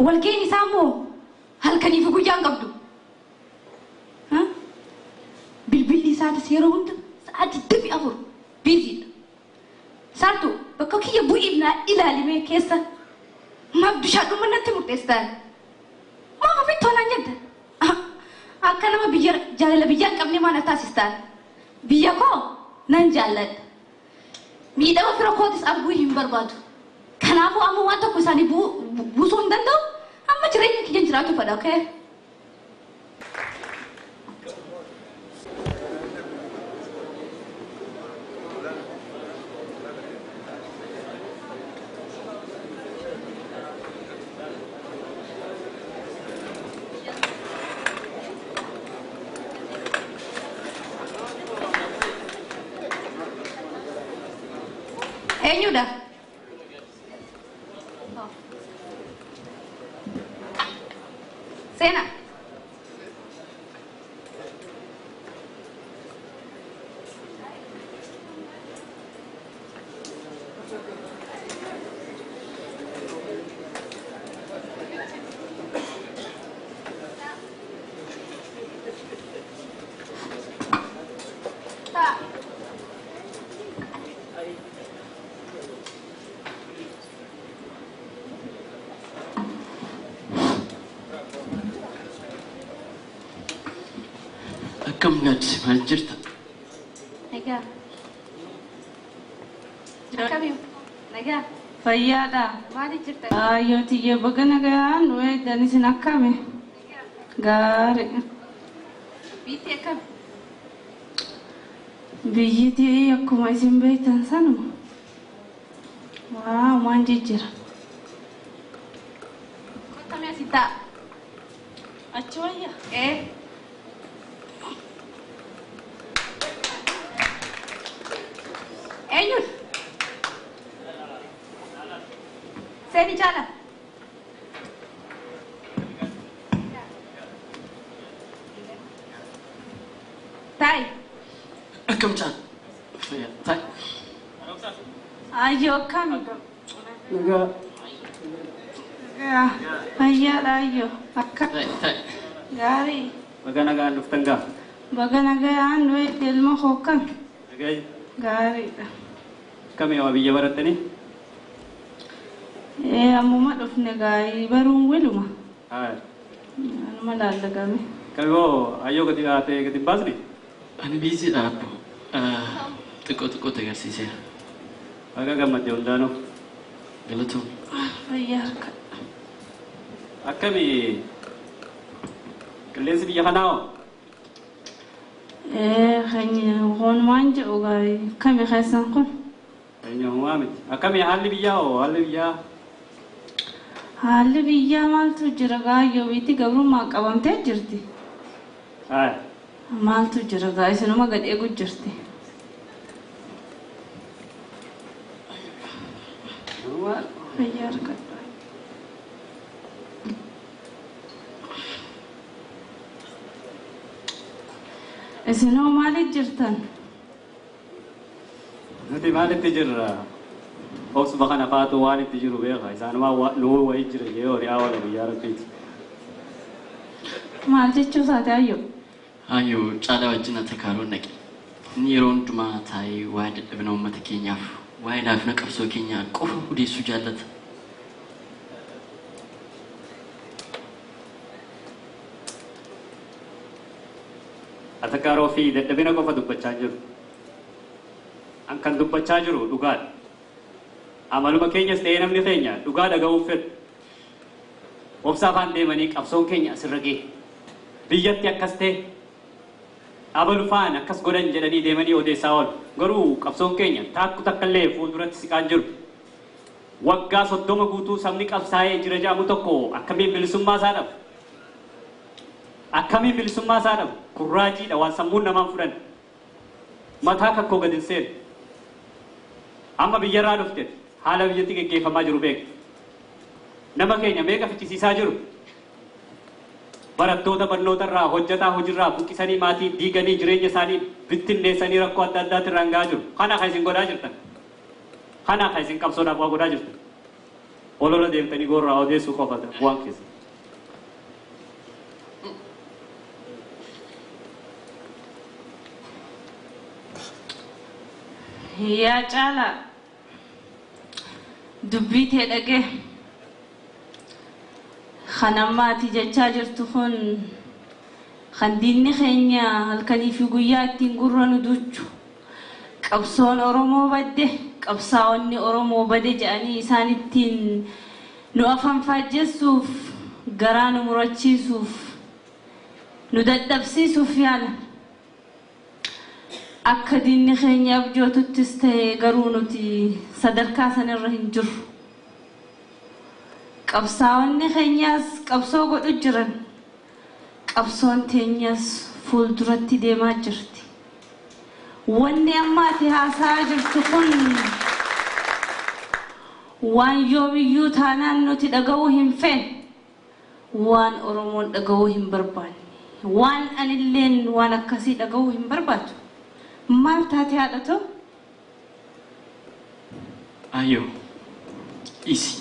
Walga'iin isaa immoo halkanii fi guyyaa hin qabdu. Bilbilli isaatis yeroo hunda sa'a 24 biiziidha. Saartuu bakka kiyya bu'iif naa ilaalimee keessa maaf bishaan dhuma natti murteessitaan? Maaf ofitti tolaan jetta? Akka nama biyya jaalala biyyaa hin qabne maal na taasistaan? Biyya koo nan jaalladha. Miidhama fira kootis arguu hin barbaadu. Kanaafuu amma waan tokko isaanii buusuu hin danda'u. Amma jireenya kiyyan jiraachuu fedha, okay? Eenyudha? Seenaa. Akkam gaaddise maal jirta? Nagaa. Akkami? Nagaa. Fayyaadha. Maaliif jirta? Ayyoo tiyya baga nagaan nu eegdan isin akkami? Gaarii. Biitti akkami? Biyyittii akkuma isin beektan sanuma. Waa waan jijjiira. Akkamii asii ta'a? Achi wayya. Ee. Eenyudha? Seeni jaala. Taa'i. Akkam caala? Fayyaa taa'i. Ayyoo akkami? Nagaa. Nagaa. Fayyaadha ayyoo. Akka Taa'i taa'i. gaarii. Baga nagaan dhuftan gaa. Baga nagaan nu eegde ilma koo akkami? Nagaa Gaariidha. akkami waa biyya barattanii? Ee ammuma dhufne gaarii baruun wiluma. Haa. Anuma laallagame. Akkami hoo ayyoo gadi haatee gadi hin baasne? Ani biiziidha abbo. Xiqqoo xiqqootti agarsiiseera. Baga gammadde hundaanuu. Galatoom. Fayyaa harka. Akkami qilleensi biyya kanaa hoo? Ee keenya waan jedhu gaarii akkami keessan kun? Keenya homaa miti. Akkami haalli biyyaa hoo? Haalli biyyaa? Haalli biyyaa maaltu jira gaayyoo biitti gabrummaa qabamtee jirti. Haa. Maaltu jira gaa isinuma gad eegu jirti. Fayyaa harka. Isinoo maaliif jirtan? Nuti maalitti jirra? Obsuma kana faatu waan itti jiru beeka. Isaanumaa nuu wayii jira jee horii oola guyyaa rabbiiti. Maal jechuu isaati ayyoo? Ayyoo caalaa wajjin atakaaroo naqe. Inni yeroo hundumaa taa'ee waa'ee dadhabina uummata keenyaaf waa'ee laafina qabsoo keenyaa qofa odeessuu jaallata. Atakaaroo fi dadhabina qofa dubbachaa jiru. An kan dubbachaa jiru dhugaadha. Amaluma keenyas ta'ee namni keenya dhugaa dhaga'uuf fedhu. Obsa afaan deemanii qabsoon keenya asirra ga'e. Biyyatti akkas ta'e abalu faan akkas godhan jedhanii deemanii odeessaa oolu. Garuu qabsoon keenya taakku takkallee fuulduratti siqaan jiru. Waggaa 30 guutuu sabni qabsaa'ee jira jedhamu tokko akkamiin bilisummaa isaa dhabu? Akkamiin bilisummaa isaa dhabu? Kurraajiidha waan sammuun namaan fudhan. Mataa kakkoo gadi hin seenu. Amma biyyarraa dhufte haala biyyatti geggeeffamaa jiru beektu. Nama keenya meeqa fichisiisaa jiru? Barattoota barnoota irraa hojjetaa hojiirraa buqqisanii maatii diiganii jireenya isaanii bittinneessanii rakkoo adda addaatti irraan gahaa jiru. Kana kan isin godhaa jirtan. Kana kan isin qabsoodhaaf waa godhaa jirtan. Olola deemtanii gorraa odeessuu qofa bu'aan keessa. Yaa Caalaa, dubbii tee dhagee kan amma ati jechaa jirtu kun kan diinni keenya halkanii fi guyyaa ittiin gurra nu duuchu qabsoon Oromoo badde qabsaa'onni Oromoo bade jedhanii isaan ittiin nu afanfaajjessuuf garaa nu murachiisuuf nu dadhabsiisuuf yaala. Akka diinni keenya abjootuttis ta'e garuu nuti sadarkaa sanarra hin jirru. Qabsaa'onni keenyaas qabsoo godhu jiran. Qabsoon teenyas fuulduratti deemaa jirti. Wanni amma ati haasa'aa jirtu kun waan yoomiyyuu taanaan nuti dhaga'uu hin feene, waan Oromoon dhaga'uu hin barbaanne, waan anilleen waan akkasii dhaga'uu hin barbaadu. Maal taate haadha? Ayyoo, dhiisi.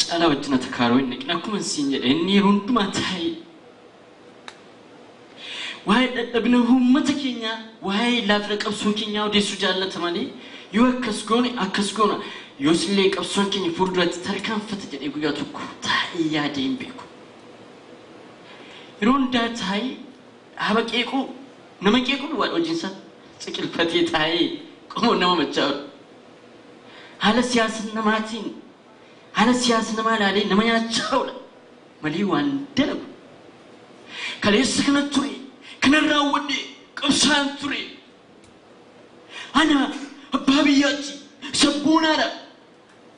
Caalaa wajjin atakaaroo hin naqin akkuma siin jedhe inni yeroo hundumaa taa'ee waa'ee dadhabina uummata keenyaa waa'ee laafina qabsoo keenyaa odeessuu jaallata malee yoo akkas goone akkas goona yoos illee qabsoon keenya fuulduratti tarkaanfata jedhee guyyaa tokko taa'ee yaadee hin beeku. Yeroo hundaa taa'ee dhaaba qeequu nama qeequu duwwaadha hojiinsaa ciqilfatee taa'ee qomoo nama machaa'u. Haala siyaasa namaatiin haala siyaasa namaa ilaalee nama nyaachaa oola malee waan dalagu. Kaleessa kana ture kana raawwadhe qabsaan ture. Ana abbaa biyyaatti sabboonaadha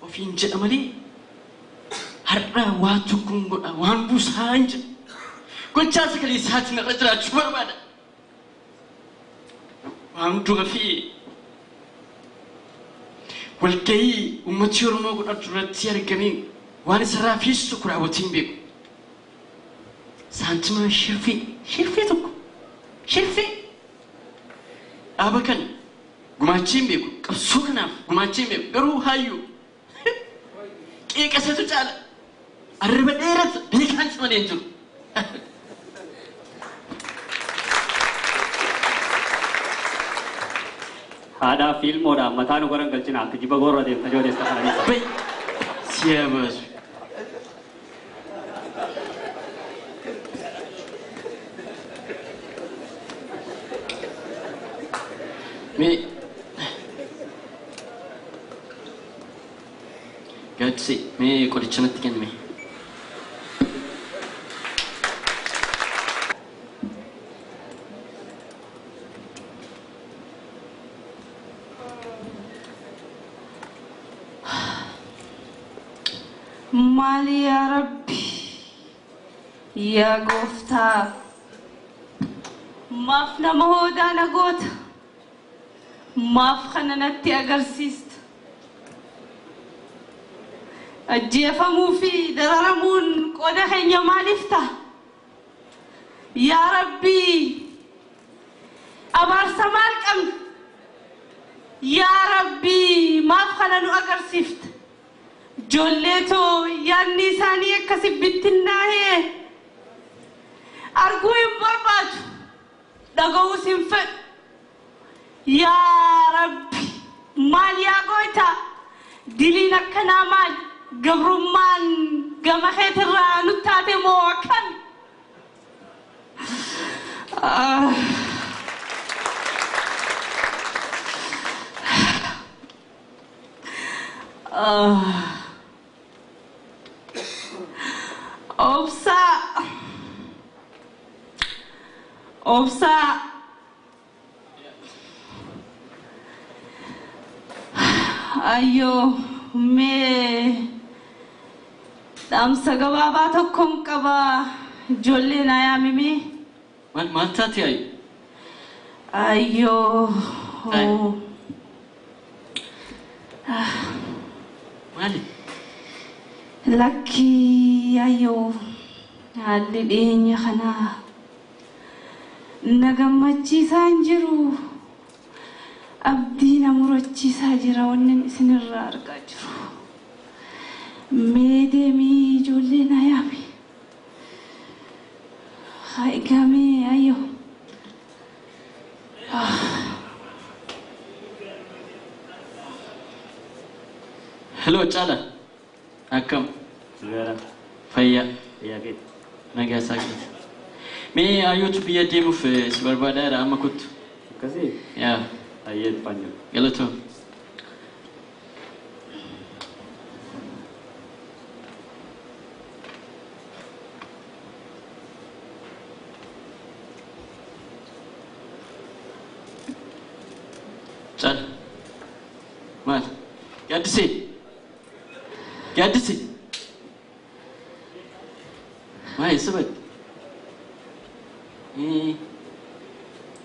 ofiin jedha malee har'a waa tokkoon godha waan buusaa hin jedhu. Gochaa kaleessaatiin irra jiraachuu barbaada. Waan dura fi walgahii uummatni Oromoo godhatu irratti argamee waan isarraa fiisu tokko raawwatee hin beeku. Saantima shirfee tokko shirfee dhaaba kana gumaachee hin beeku qabsoo kanaaf gumaachee hin beeku garuu hayyuu qeeqasatu caala arraba dheerata beekaan isa malee hin jiru. Haadhaa fi ilmoodhaan mataa nu garan galchina akka jibba gorra deemtanii odeessa kananiisa. Bay siyaa baasu. Mee gaaddisee mee qoricha natti kennime. Maali yaa Rabbi, yaa gooftaa, maaf nama hoodaa na goota, maaf kana natti agarsiista? Ajjeefamuu fi dararamuun qooda keenya maaliif ta'a? Yaa Rabbi, abaarsa maal qabna? Yaa Rabbi, maaf kana nu agarsiifta? Ijoollee too yaadni isaanii akkasi bittinnaa'ee arguu hin barbaadu, dhaga'uus hin fedhu. Yaa Rabbi, maal yaa goota? Diliin akkanaa maal? Gabrummaan gama keetirraa nu taate moo akkami? Obsaa. Obsaa. Ayyoo, mee dhaamsa gabaabaa tokkoon qaba. Ijoollee naa yaamimee. Maal maal taate ayi? Ayyoo. Maali? Lakkii ayyoo, haalli dhiyeenya kanaa na gammachiisaa hin jiru. Abdii na murachiisaa jira wanni isinirraa argaa jiru. Mee deemii ijoollee naa yaami. Haa eegamee ayyoo. Hello Chala. Akkam? Nagaadha. Fayyaa. Fayyaa keeti. Nagaa isaa keeti. Mee ayyootu biyya deemuuf si barbaadaa jira amma kottu. Akkasii? Yaa. Ayyee dhufaan jiru. Galatoom. Chala. Maal? Gaaddisee. Gaaddisee. Maal eessa badde?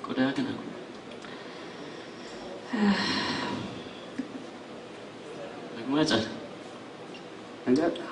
Qodaa kana. Nagumaa Chala. Nagaadha.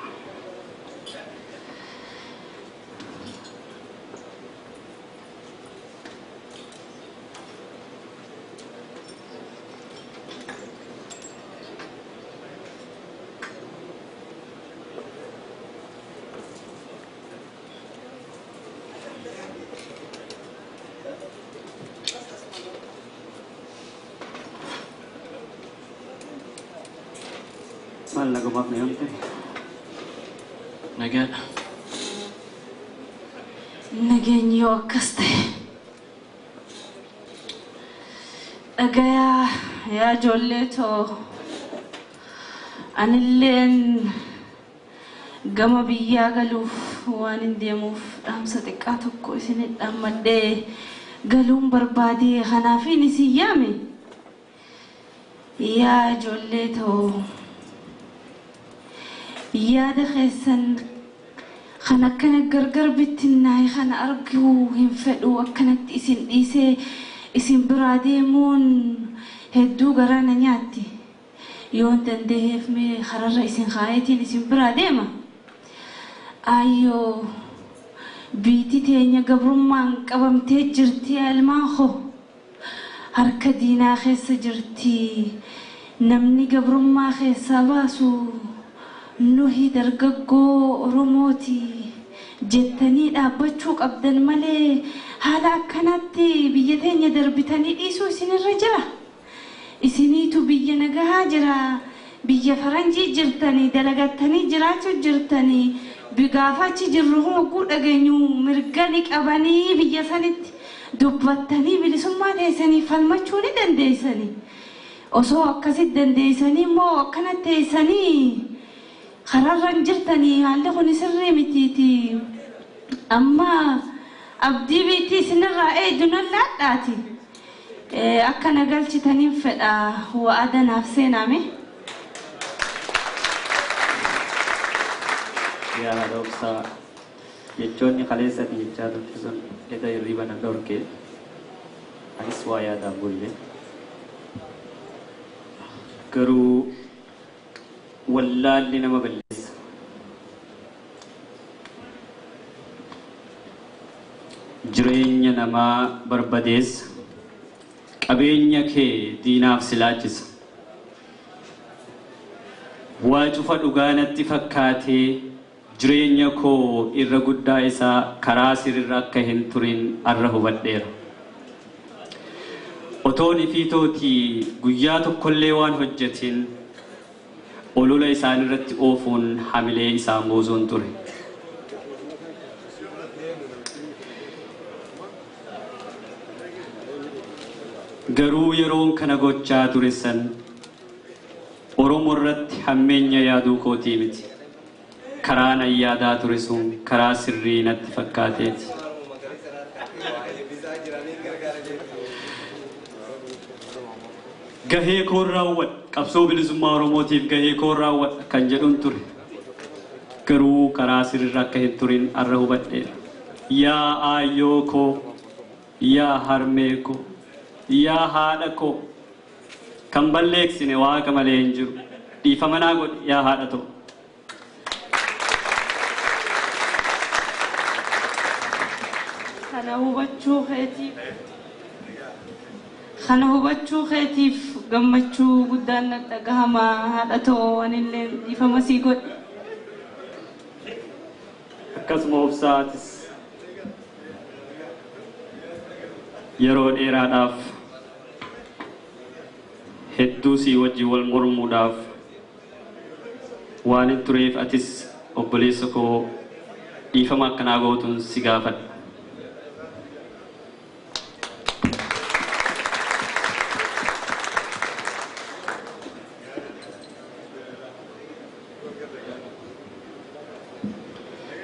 Maal nagumaaf na yoomte? Nagaadha. Nageenyi yoo akkas ta'e. Dhagayaa yaa ijoollee too anilleen gama biyyaa galuuf waan hin deemuuf dhaamsa xiqqaa tokko isinit dhaammadhee galuun barbaadee kanaafin isin yaame. Yaa ijoollee too yaada keessan kan akkana gargar bittinnaa'e kana arguu hin fedhu akkanatti isin dhiisee isin biraa deemuun hedduu garaa na nyaatti. Yoon dandeeheef mee kararra isin kaayetiin isin biraa deema. Ayyoo biitti teenya gabrummaan qabamtee jirti ilmaan koo. Harka diinaa keessa jirti. Namni gabrummaa keessaa baasu nuhi dargaggoo Oromooti jettanii dhaabbachuu qabdan malee haala akkanatti biyya teenya darbitanii dhiisuu isinirra jira. Isiniitu biyya nagahaa jira. Biyya faranjii jirtanii dalagattanii jiraachuu jirtanii gaafa achi jirru hogguu dhageenyu mirga ni qabanii biyya sanitti dubbattanii bilisummaa teessanii falmachuu ni dandeessanii. Osoo akkasitti dandeessanii immoo akkanatti teessanii kararra hin jirtanii haalli kun sirrii mitiiti. Amma abdii biitti isinirraa eegdu nan laadhaati. Akka na galchitaniin fedha wa'ada naaf seename. Yaa haadha obsaa jechoonni kaleessatti jechaa turte sun eda hirriba na dhorke. Anis waa yaadaan bulle. Garuu wallaalli nama balleessa. Jireenya namaa barbadeessa. Qabeenya kee diinaaf si laachisa. Waa cufa dhugaa natti fakkaatee jireenya koo irra guddaa isaa karaa sirriirra akka hin turin arra hubadheera. Otoon ifiitootii guyyaa tokkollee waan hojjetin olola isaan irratti oofuun hamilee isaan buusuun ture. Garuu yeroon kana gochaa ture san Oromoo irratti hammeenya yaaduu kootii miti. Karaa nan yaadaa ture sun karaa sirrii natti fakkaateeti. Gahee koon raawwadha qabsoo bilisummaa Oromootiif gahee koon raawwadha kan jedhuun ture. Garuu karaa sirriirra akka hin turin arra hubadheera. Yaa aayyoo koo, yaa harmee koo, yaa haadha koo kan balleessine waaqa malee hin jiru. Dhiifama naa godhi yaa haadha too. Kana hubachuu keetiif gammachuu guddaan na dhagahama haadha too anillee dhiifama sii godhe. Akkasuma obsaatis yeroo dheeraadhaaf hedduu sii wajjin wal mormuudhaaf waan hin tureef atis obboleessa koo dhiifama akkanaa gootuun si gaafadha.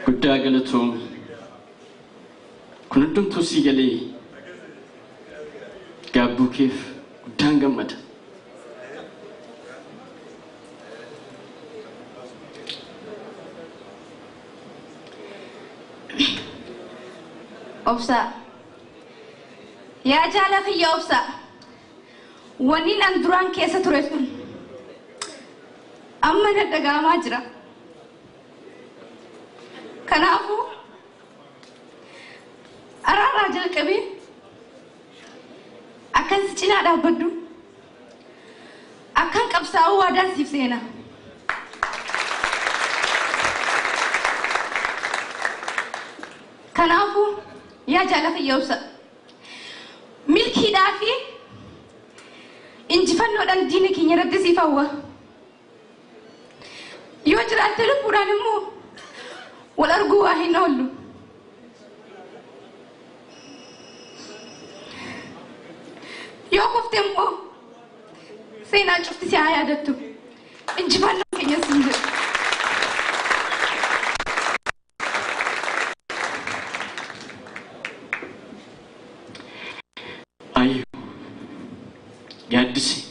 Guddaa galatoom. Kun hundumtuu sii galee gaabbuu keef guddaan gammada. Obsaa. Yaa jaala kiyya obsaa. Wanni an duraan keessa ture sun amma na dhaga'amaa jira. Kanaafuu araaraa jalqabee akkan si cinaa dhaabbadhu akkan qabsaa'uu waadaan siif seena. Kanaafuu yaa jaala kiyya obsa milkiidhaa fi injifannoodhaan diina keenya irratti siif hawwa. Yoo jiraatte lubbuudhaan immoo wal arguu waa hin oollu. Yoo kufte immoo seenaan cufti si haa yaadattu. Injifannoo keenya siin jedhu. Ayyo gaaddisi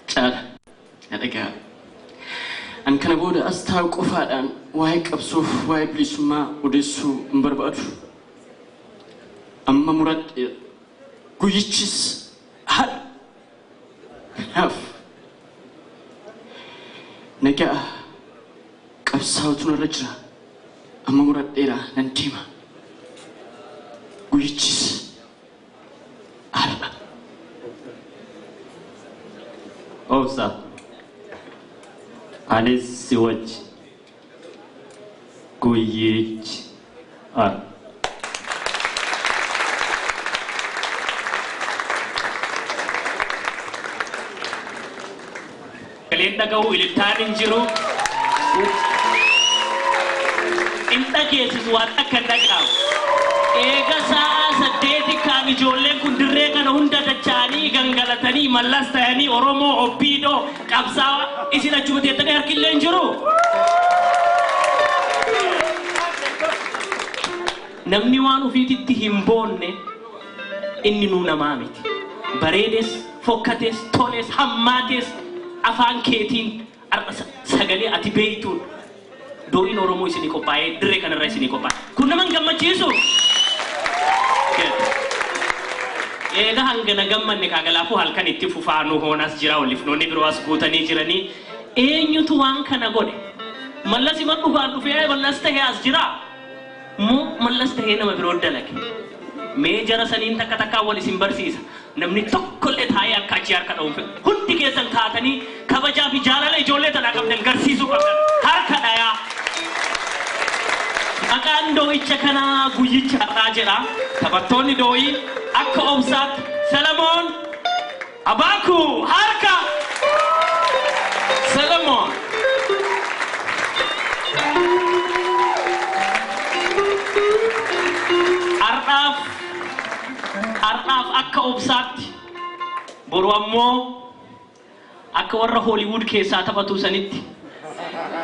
caala na dhagaa. An kana booda as taa'u qofaadhaan waa'ee qabsoof waa'ee bilisummaa odeessuu hin barbaadu. Amma muradheera. Guyyichis haadha. Kanaaf nagaa qabsaa'utu narra jira. Amma muradheera nan deema. Guyyichis har'a. Obsa. Anis si wajji guyyichi har'a. Sagaleen dhaga'u ililtaan hin jiru. Hin dhageessisu waan akka hin dhaga'amu. Eega sa'a 8 kaan ijoolleen kun dirree kana hunda dacha'anii gangalatanii mallas ta'anii Oromoo obbiidhoo qabsaa'aa isin achuma teettanii harkillee hin jiru. Namni waan ofiititti hin boonne inni nuu namaa miti. Bareedes, fokkates, toles, hammaates afaan keetiin sagalee ati beeytuun doo'iin Oromoo isinii qophaa'ee dirree kanarra isinii qophaa'e. Kun nama hin gammachiisu? Eega hangana gammanne kaagalaafuu halkan itti fufaanuu hoonas jira olifnoonni biroo as guutanii jiranii eenyutu waan kana godhe? Mallas ima dhugaan dhufee mallas tahee as jira? Moo mallas tahee nama biroo dalage? Mee jara saniin takka takkaan wal isin barsiisa. Namni tokkollee taa'ee akka achii harka dha'uun fedhu. Hundi keessan kaatanii kabajaa fi jaalala ijoollee tanaa qabdan garsiisuu qabdan. Harka dhayaa. Maqaan doo'icha kanaa guyyicha har'aa jedha. Taphattoonni doo'ii akka obsaatti Salamoon Abaakuu harka. Salamoon. Har'aaf akka obsaatti boru ammoo akka warra Hooliwud keessaa taphatu sanitti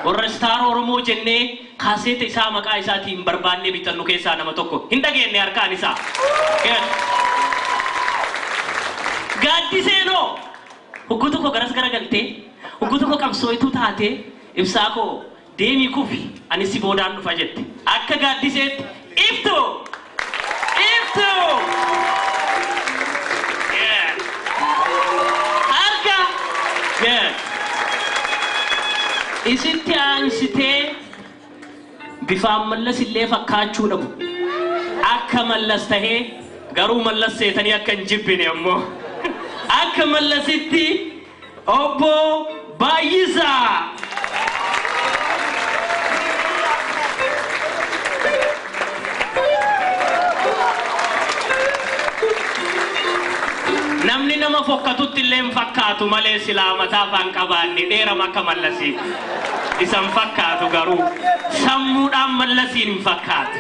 warra istaar Oromoo jennee kaaseeta isaa maqaa isaatiin barbaannee bitannu keessaa nama tokko hin dhageenye harkaan isaa. Gaaddiseenoo hogguu tokko garas garagaltee hogguu tokko qabsooyituu taatee ibsaa koo deemii kufi anis si boodaan dhufa jette. Akka gaaddiseetti iftu! Iftu! Harka! Isitti aansitee bifaan mallas illee fakkaachuu dhabu. Akka mallas tahee garuu mallas seetanii akka hin jibbine ammoo. Akka mallasitti obbo Baay'isaa. Namni nama fokkatutti illee hin fakkaatu malee silaa mataa afaan qabaanne dheerama akka Mallasii. Isa hin fakkaatu garuu sammuudhaan Mallasiin hin fakkaatu.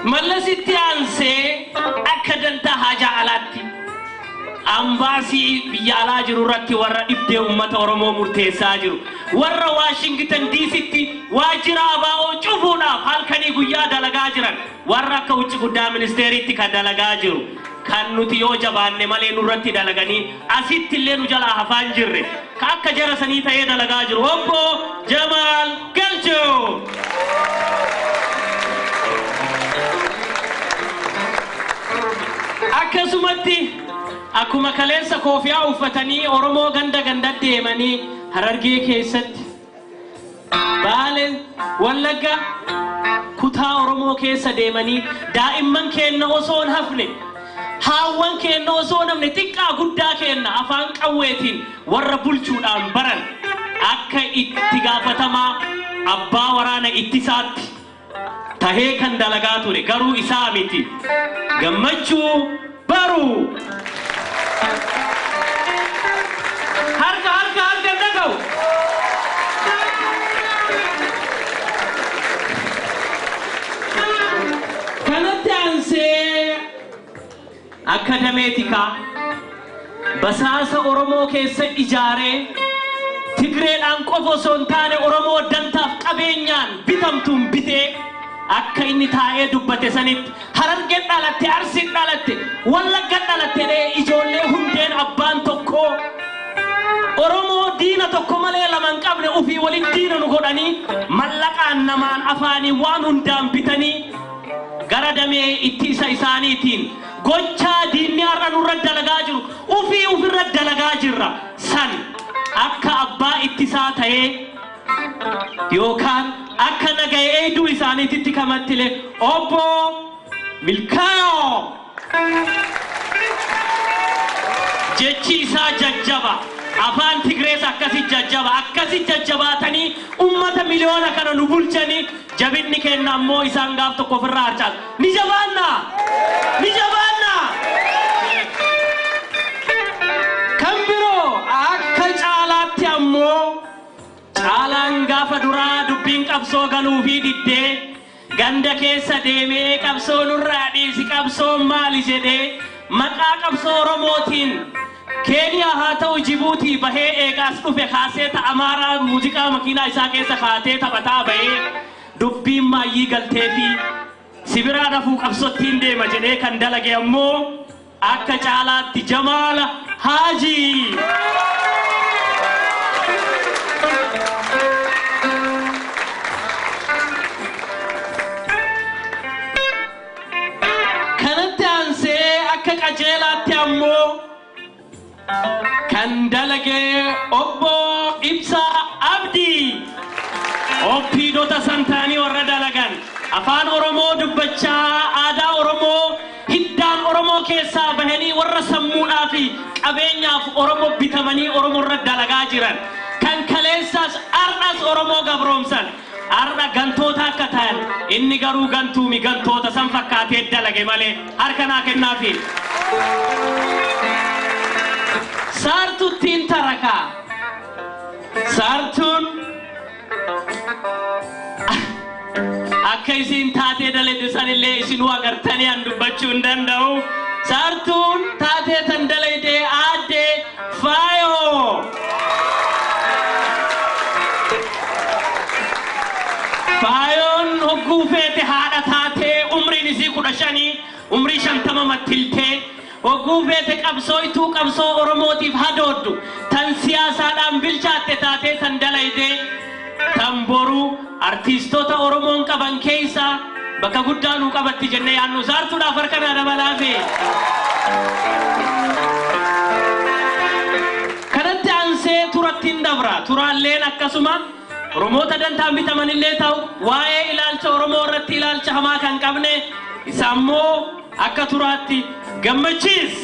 Mallasitti aansee akka dantaa haajaa alaatti ambaasii biyya alaa jiru irratti warra dhibdee uummata Oromoo murteessaa jiru. Warra Waashingtan DCtti waajjira ABO cufuudhaaf halkanii guyyaa dalagaa jiran. Warra akka wucci guddaa ministeeritti kan dalagaa jiru. Kan nuti yoo jabaanne malee nurratti dalaganii asitti illee nu jalaa hafaa hin jirre. Ka akka jara sanii ta'ee dalagaa jiru. Obbo Jamaal Galchoo! Akkasumatti akkuma kaleessa koofiyaa uffatanii Oromoo ganda ganda deemanii Harargee keessatti Baale Wallagga kutaa Oromoo keessa deemanii daa'imman keenna osoo hin hafne haawwan keenna osoo hin hafne xiqqaa guddaa keenna afaan qawweetiin warra bulchuudhaan baran akka itti gaafatamaa abbaa waraana ittisaatti tahee kan dalagaa ture garuu isaa miti. Gammachuu Baruu. Harka harka harka dhaga'u. Kanatti aansee akka dameetikaa basaasa Oromoo keessa ijaaree Tigreedhaan qofa osoo hin taane Oromoo dantaaf qabeenyaan bitamtuun bitee akka inni taa'ee dubbate sanitti Harargeen dhalatte, Arsiin dhalatte, Wallaggan dhalatte dhee ijoollee hundeen abbaan tokko Oromoo diina tokko malee lama hin qabne ofii waliin diina nu godhanii mallaqaan namaan afaanii waan hundaan bitanii gara damee ittisa isaaniitiin gochaa diinni har'a nurra dalagaa jiru ofii ofirra dalagaa jirra san akka abbaa ittisaa ta'ee yookaan akka nagahee eegduu isaaniititti kamattile Obbo Milkaa'oo. Jechi isaa jajjaba. Afaan Tigrees akkasi jajjaba. Akkasi jajjabaatanii ummata miliyoona kana nu bulchanii jabinni kenna ammoo isaan gaaf tokko ofirraa harcaas. Ni jabaanna! Ni jabaanna! Kan biroo akka caalaatti ammoo caalaan gaafa duraa dubbiin qabsoo galuu fi diddee ganda keessa deemee qabsoo nurraa dhiisi qabsoon maali jedhee maqaa qabsoo Oromootiin Keeniyaa haa ta'u Jibuutii bahee eegaas dhufe kaasee ta'a Amaaraa muuziqaa makiinaa isaa keessa kaatee taphataa bahee dubbiin maayyii galtee fi sibiraa dafuu qabsottiin deema jedhee kan dalage ammoo akka caalaatti Jamaala Haajii. Kanatti aansee akka qajeelaatti ammoo kan dalage Obbo Ibsaa Abdii. Oppiidota santaanii warra dalagan afaan Oromoo dubbachaa aadaa Oromoo hiddaan Oromoo keessaa bahanii warra sammuudhaa fi qabeenyaaf Oromoo bitamanii Oromoo irra dalagaa jiran kan kaleessaas har'as Oromoo gabroomsan har'a gantoota akka ta'an inni garuu gantuumi gantoota san fakkaatee dalage malee harka naa kennaafi. Saartuttiin tarakaa. Saartuun akka isin taatee dalagde sanillee isinuu agartanii an dubbachuu hin danda'u. Saartuun taatee tan dalagde aaddee Faayoo. Faayoon hogguu feete haadha taatee umriin isii 15 umrii 50 mattiltee hogguu feete qabsooytuu qabsoo Oromootiif hadooddu tan siyaasaadhaan bilchaatte taatee tan dalagde tan boruu artiistoota Oromoon qaban keessaa bakka guddaa nuu qabatti jennee yaadnu saartuudhaaf harka naa dabalaafi. Kanatti aansee turattiin dabra. Turaalleen akkasuma Oromoota dantaan bitamanillee ta'u waa'ee ilaalcha Oromoo irratti ilaalcha hamaa kan qabne isa ammoo akka turaatti gammachiis.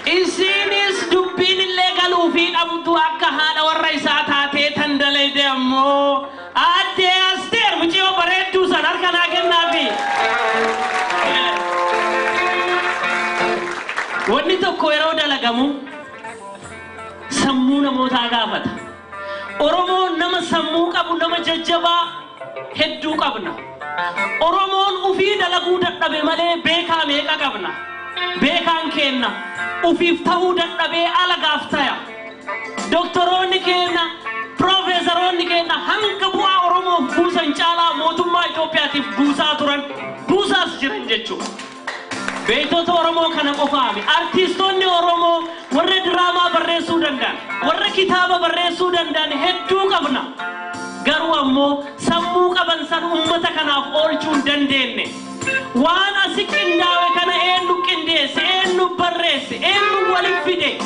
Isiinis dubbiin illee galuu fi dhabdu akka haadha warra isaa taatee tan dalagde ammoo Oromoo Aaddee Asteer mucayyoo bareedduu san harka naa kennaafi. Wanni tokko yeroo dalagamu sammuu namootaa gaafata. Oromoon nama sammuu qabu nama jajjabaa hedduu qabna. Oromoon ufii dalaguu dadhabe malee beekaa meeqa qabna. Beekaan keenna ufiif ta'uu dadhabee alagaaf taya. Doktoroonni keenna, piroofeesaroonni keenna hanga bu'aa Oromoof buusan caalaa mootummaa Itoophiyaatiif buusaa turan buusaas jiran jechuudha. Beektota Oromoo kana qofaami. Artiistoonni Oromoo warra diraamaa barreessuu danda'an, warra kitaaba barreessuu danda'an hedduu qabna. Garuu ammoo sammuu qaban san uummata kanaaf oolchuu hin dandeenye. Waan asi qindaawe kana eenyu qindeesse, eenyu barreesse, eenyu waliin fide.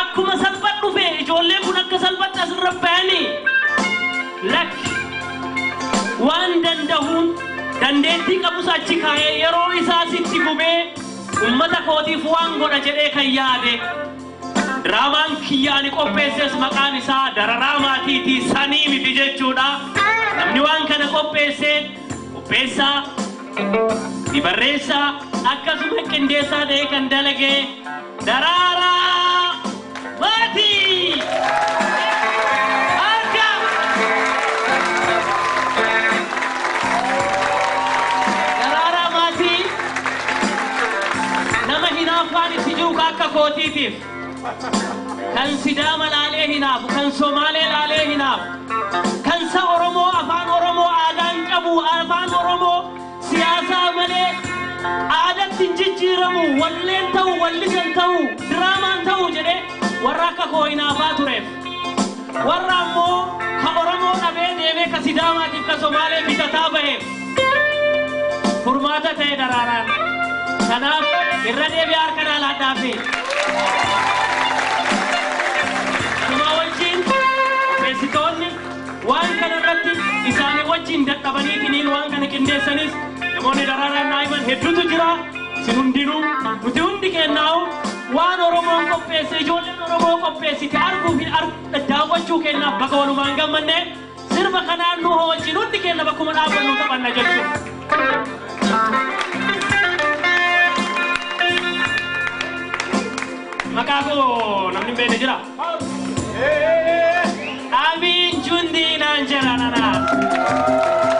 Akkuma salphaan dhufe ijoolleen kun akka salphatti asirra bayanii lakki waan danda'uun dandeettii qabus achi kaa'ee yeroo isaa sitti gubee ummata kootiif waan godha jedhee kan yaade diraamaan kiyya ani qopheesses maqaan isaa Dararaa Maatiitii sanii miti jechuudha. Namni waan kana qopheesse qopheessaa, ni barreessaa, akkasuma qindeessaa ta'ee kan dalagee Daraaraa Maatii! Harka! Daraaraa Maatii nama hinaaffaan itti jiru akka kootiitiif kan Sidaama laalee hinaafu, kan Somaalee laalee hinaafu, kan sa Oromoo afaan Oromoo aadaan qabu, afaan Oromoo siyaasaa malee aadatti hin jijjiiramu, walleen ta'u, wallisan ta'u, diraamaan ta'u jedhee warra akka koo hinaafaa tureef. Warra ammoo ka Oromoo dhabee deemee ka Sidaamaatiif ka Somaalee bitataa baheef furmaata ta'e Daraaraan. Kanaaf irra deebi'aa harka naa laadhaafi. Kanumaa wajjin qopheessitoonni waan kana irratti isaanii wajjin dadhabaniitiniin waan kana qindeessanis namoonni Daraaraan naa himan hedduutu jira. Isin hundinuu nuti hundi kennaa'u waan Oromoon qopheesse ijoolleen Oromoo qopheessite arguu fi daawwachuu kennaaf bakka walumaan gammanne sirba kanaan nu wajjin hundi kenna bakkuma dhaabbannu taphanna jechuudha. Maqaa koo namni hin beekne jira? Amiin Jundii naan jedha nanaas.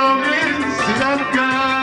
Yoomiin si argaa.